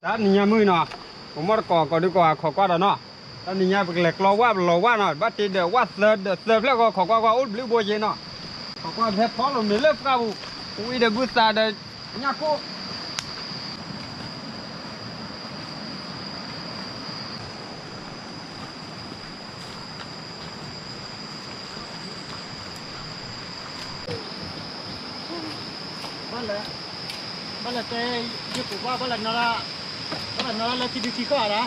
တၢ်နံၤညါမုၢ်နီၤ, ပမိၢ်တကိး ကိးဒုးကိး ခိးကွၢ်ဒီးနီၤ, တၢ်နံၤညါပကလဲၤကျီဝၣ် ပလီၤဝၣ်နီၤ, ဘၣ်တ့ဒီးဝၣ်သၢဒီးသၢဖျၢၣ်ဃီ ခိးကွၢ်ကွၢ် အိၣ်တဘျုးဘိက့နီၤ, ခိးကွၢ်ဖဲဖီလိာ်မ့ၤလၢပှၢ်ပူၤ, ဝံၤဒီးဘုသးဒီးညၣ်ကိၣ် ဘၣ်လဲၣ်, ဘၣ်လဲၣ်တဲ, ယကိးကွၢ် ဘၣ်လဲၣ်နီၤ, ဘၣ်လဲၣ်နီၤလၢထံဒုထံခီၣ်ဧါ, တၢ်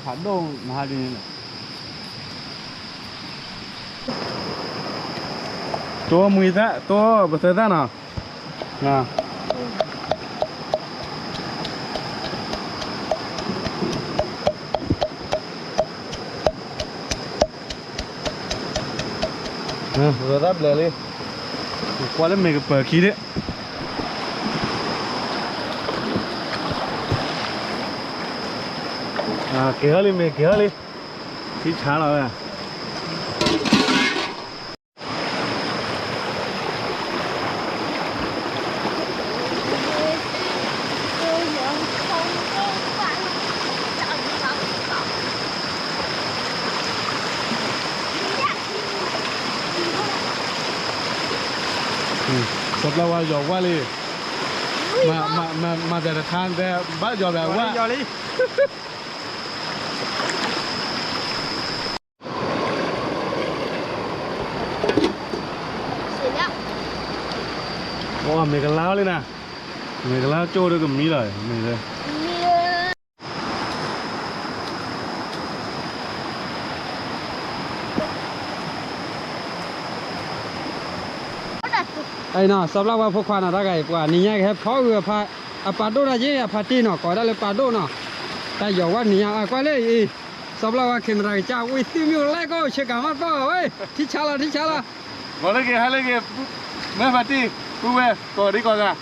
ဖးဒိၣ်မဟါဒ်န့ၣ်လီၤ, တိၢ်မှံသၣ် တိၢ်ပသၢသၣ်နီၤ. ဝဲဒၣ်ဘျဲၣ်လံ, ကွၢ်လၢမ့ၢ်ကပၢၤခံဒၣ်, က့ၤဟီၣ်လံ မ့ၢ်က့ၤဟီၣ်လံ, ထံဆါလီၤဝဲ. စီၤပျၢ်ဝါယီၤဝၣ်လံ, မၤသးတခါတဲ ဘၣ်ယီၤဘၣ်ဝၣ်လံ. အိၣ်မ့ၢ်ကလါလံနၤ, မ့ၢ်ကလါကၠိၣ်ဒီးကမံလီၤ, မ့ၢ်လၢ အံၤနီၤ စီၤပျၢ်ဝါဖိခွါနီၤ တၢ်ဂၤအံၤ ပှၤနံၤညါကဟဲဖီအုးအဖး, အပာ်ဒိၣ်တၢ်က့ အဖးတ့ၢ်နီၤ ကိးဝဲဒၣ်လၢပာ်ဒိၣ်နီၤ, တၢ်ယီၤဝၣ်နံၤညါ အကွၢ်လၢအံၤ, စီၤပျၢ်ဝါ camera ကစၢ်ဝံၤသ့ၣ်မ့ၢ်အိၣ်လဲၣ်ကီၢ် ဆ့ကၤမးပၢ်ဝဲ, ထံဆါလီၤ ထံဆါလီၤ, မၤလၢက့ၤ ဟဲလၢက့ၤ, မ့ၢ်ဖးတ့ၢ်, ပုၢ်ဝဲၢ် ကိးဒံကိးဂၤ,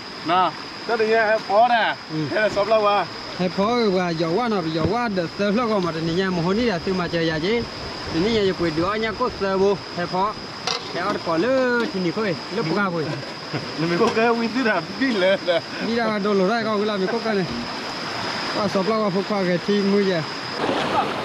တၢ်တညါဟဲဖီဒၣ်, ဟဲလၢစီၤပျၢ်ဝါ, ဟဲဖီအုးပှၤယီၤဝၣ်နီၤ ပယီၤဝၣ်ဒီးသၢဖျၢၣ်ဂီၢ်မး တနံၤညါ မဟိနံၣ်ဒၣ်သုမၤစၢၤယၤက့, တနံၤညါယပှ့ၤဒုးအီၣ်ညၣ်ကိၣ်သၢဘိ, ဟဲဖီ, ဟဲအီၣ်တကိးလၢထံနံၤခိၣ်အံၤ လၢပှၢ်ပူၤအံၤ, နမ့ၢ်ခိၣ်ကဲဝံသ့ၣ်တၢ်ဘံၣ်လၢ, ဘံၣ်ဒၣ်ဒိလိာ်တၢ်ကီၢ်ဝံၤလီၤ မ့ၢ်ခိၣ်ကဲန့ၣ်, ပှၤစီၤပျၢ်ဝါဖိခွါဂဲၤထံမုၢ်ယဲၢ်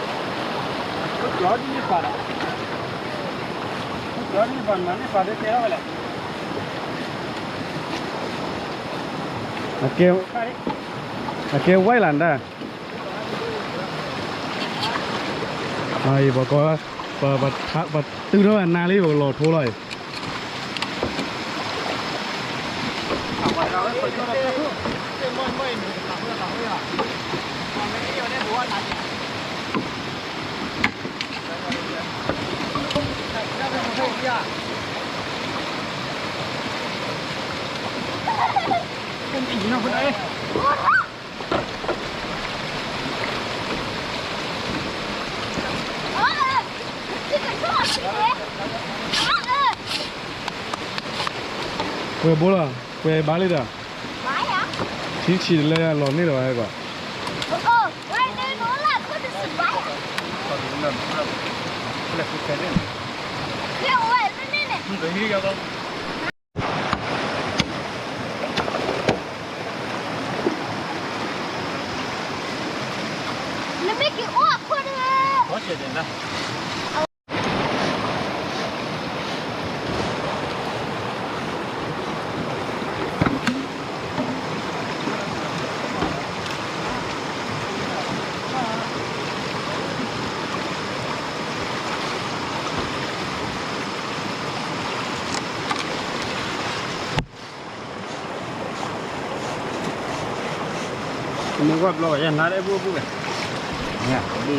အကဲဝဲလၢ်ဒၣ်, အံၤပှၤကီ, ပှၤတုၤထီၣ်အနါလံ ပကလီၤထိလီၤအံၤ. ကွဲးဘိလီၤ, ကွဲးဘါလံဒီး, ထံဆံးတလဲလီၤန့ၢ်လီၤဝဲကွၢ်. နမ့ၢ်က့ၤအိၣ်အခိၣ်န့ၣ်, မ့ၢ်ဝဲဘျီယနါဒၣ်ဘူၣ်ဘူၣ်ဝဲ,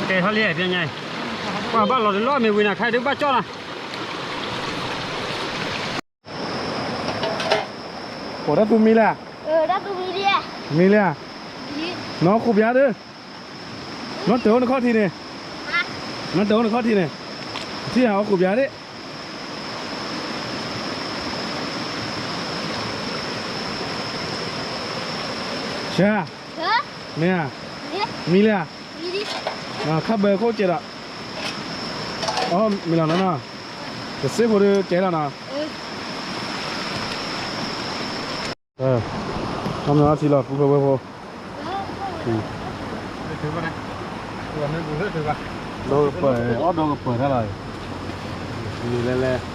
ကဲထီၣ်လံ ပျဲညါ, ပှၤဘၣ်လီၤတလီၢ်မ့ၢ်ဝံၤနၤ ခါဒုးဘၣ်ကၠီၣ်လီၤ. ကိးတၢ်သူမံလၢ, မံလၢ, နီၢ်ခိၣ်ပျါဒၢ, နီၢ်တၢၤအိၣ်နခီၣ်ထံးန့ၣ်, နတၢ်အိၣ်နခီၣ်ထံးန့ၣ်, ထံၣ်ဟးအီၣ်ခိၣ်ပျါဒ့ၣ်, ဆၢ, မ့ၢ်ဧါ, မံလၢဧါ, ခါဘၢခိၣ်ကဲဒီး, အီၣ်မ့ၤလီၤနီၤနီၤ, တစ့ဖိဒုးကဲလီၤနီၤ, အီၣ်မ့ၤအီထံလီၤ ပူဖိဝဲဖိ, ဒီကပၢၢ်, အီၣ်ဒီကပၢၢ်တၢ်လီၤ, မ့ၤလဲၤလဲၤ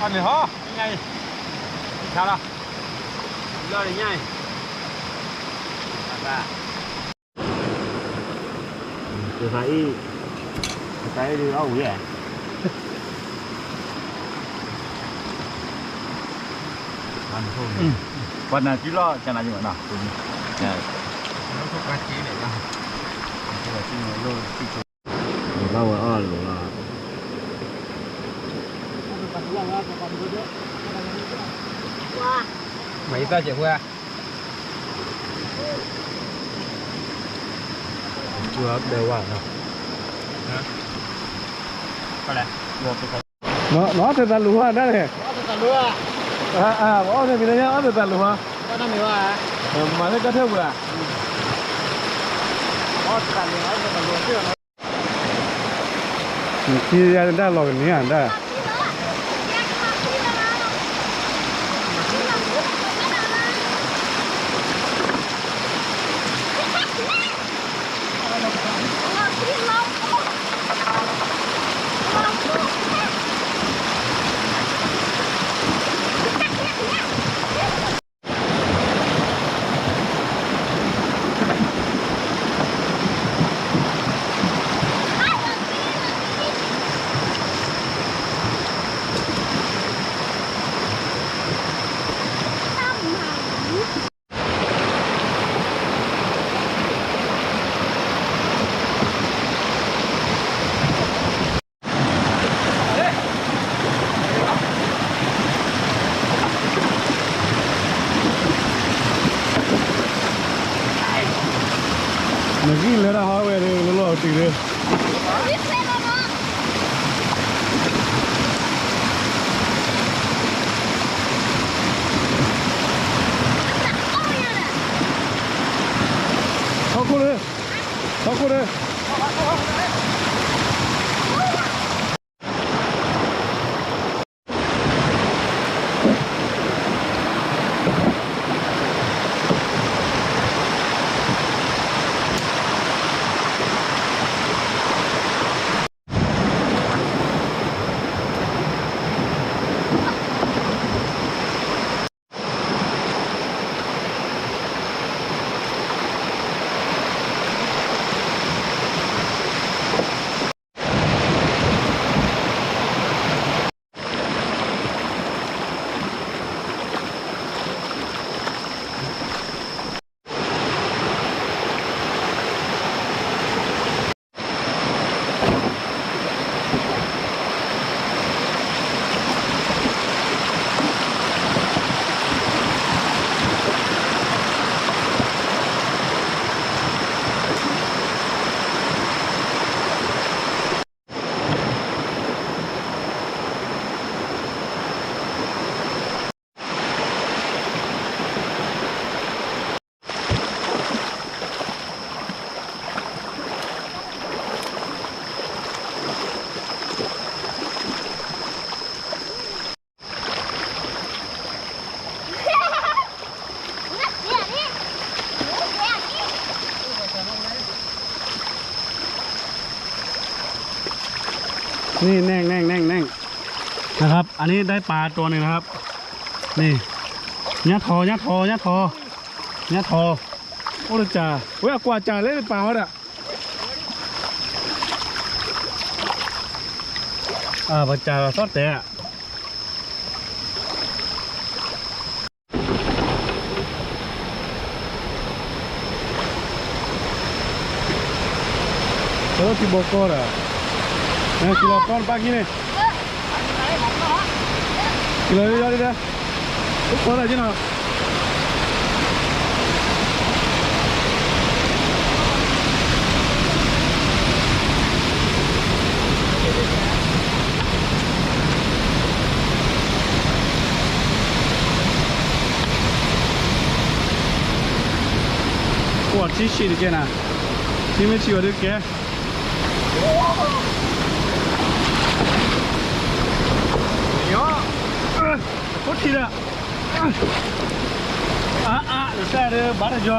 အန့ၣ်ဟီ, ညါအံၤ, ဆါလီၤ, လီၤညါအံၤ, သးအံၤ, သးအံၤဒုးအီၣ်ဝံၤဧါ, ပှၤနၤစုလီၢ်ကနၤယမနီၤ, ဘၣ်ဝဲအီၣ်လိၤလီၤ, မၤယသၣ်စဲးဖိဧါ, ကၠူဒၢဝါနီၤ, နအီၣ်တသးလူၤဟါဒၣ်, ပအီၣ်တသးလူၤဟါ, အီၣ်တသးလူၤဟါ, မၤလၢကထၢၣ်ပူၤဧါ, အီၣ်တသးလူၤ, နခံယါတၢ်လီၤကန့ၢ်ဧါဒၣ်.နဂံၢ်လၢတၢ်ဟီဝဲဒၣ် လီၤလီၤတံၢ်လၢ ဟီၣ်ခိၣ်လၢ ဟီၣ်ခိၣ်လၢนี่ แน่ง แน่ง แน่ง แน่ง นะครับ อันนี้ได้ปลาตัวหนึ่งนะครับ นี่ ညၣ်ထီ ညၣ်ထီ ညၣ်ထီ ညၣ်ထီ အိၣ်တစှၤ ဝဲအကွၢ်စှၤလၢပာ်ဝဲဒၣ် အပစှၤလီၤသီၣ်တဲာ် တၢ်ထံဘီကီၢ်ဒီး နကလီၤပျီနပၢ်ခံန့ၣ် လၢယီၤဒ်လဲၣ်, အိၣ်ဒၣ်က့နီၤ. ကွၢ်ထံဆံးတကဲနၤ, ထံမ့ၢ်ဆံးဝဲဒုးကဲ. ဖိထံဒီး, အါအါ တစဲးဒီး ဘၣ်တယီၤ.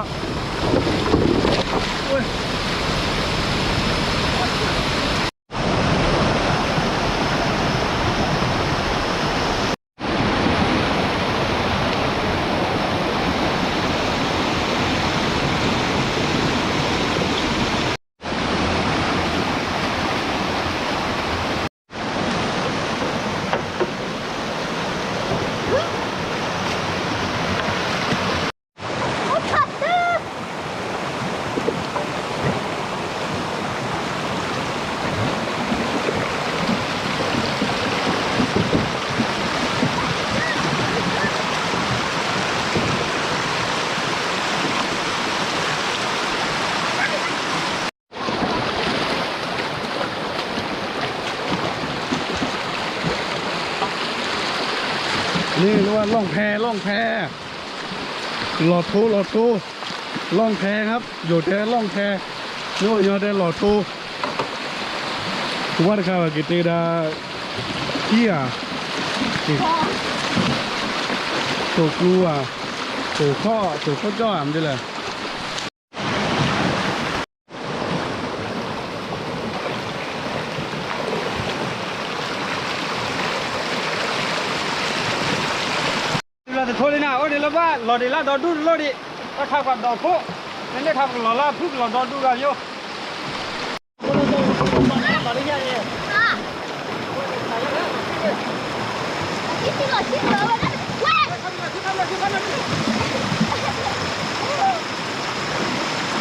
นี่เรียกว่าล่องแพ ล่องแพ หล่อโท หล่อโท ล่องแพครับ อยู่แต่ล่องแพ นึกว่าอยู่แต่หล่อโท กูว่าตะคาว่ากิเตดา เตี้ย တိၢ်ကျူၤဧါ, တိၢ်ခီၣ်, တိၢ်ခီၣ်ကၠီၣ်ဧါ မ့ၢ်လဲၣ်. လီၤတထိလံနၤ, အိၣ်ဒံးလၢဘၣ် လီၤဒံးလၢဒီဒူၣ်တလိၣ်ဒံး, တၢ်ထးပှၤဒီးခိၣ်, နန့ၢ်ထးပကလီၤလၢဖုၣ်ကလီၤဒီဒူၣ်ဂၤယိၣ်. ဝါ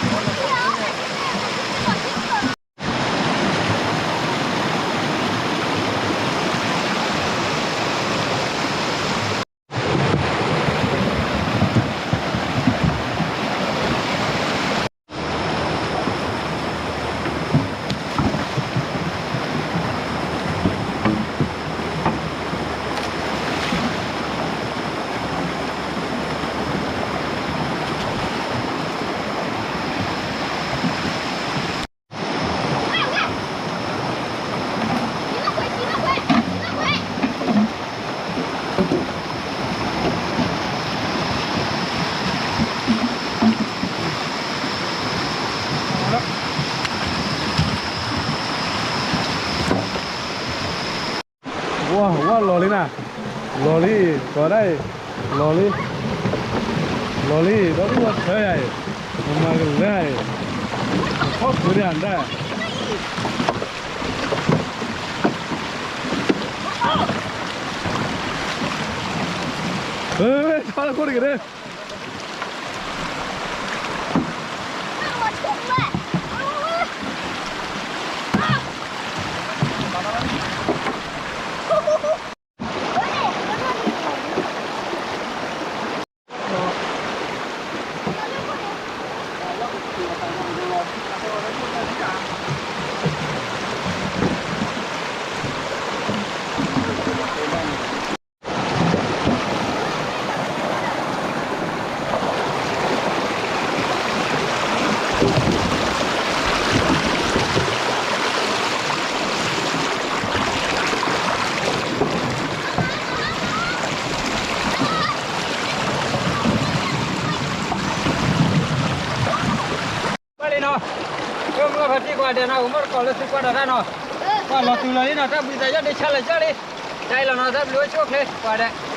ဝါလီၤလံနၤ, လီၤလံ, ကီးဒၣ်အံၤ, လီၤလံ, လီၤလံ, ဒီဒူၣ်ဝဲဆၢယၤအံၤ, မမၤကလဲၤအံၤ, ခီၣ်ဖုးဒၣ်ဒၣ်, ထီၣ်လၢခိၣ်တက့ၢ်ဒၣ်.ကွၢ်လံနီၤ, ကမၢဖါတံၢ်ကွၢ်ဒဲးနီၤ, ကမၢတကိးလၢသုကွၢ်ဒီးတၢ်နီၤ, ကွၢ်လီၤတုၤလီၤလံနီၤ, တၢ်ဘှံးသးယီၣ်ဒ့ဆါလၢာ်ကၠီလံ, တၢ်အံၤလီၤနီၤ, တၢ်ဘျုးအိၣ်ဆူၣ်အိၣ်ချ့, ကွၢ်ဒဲး.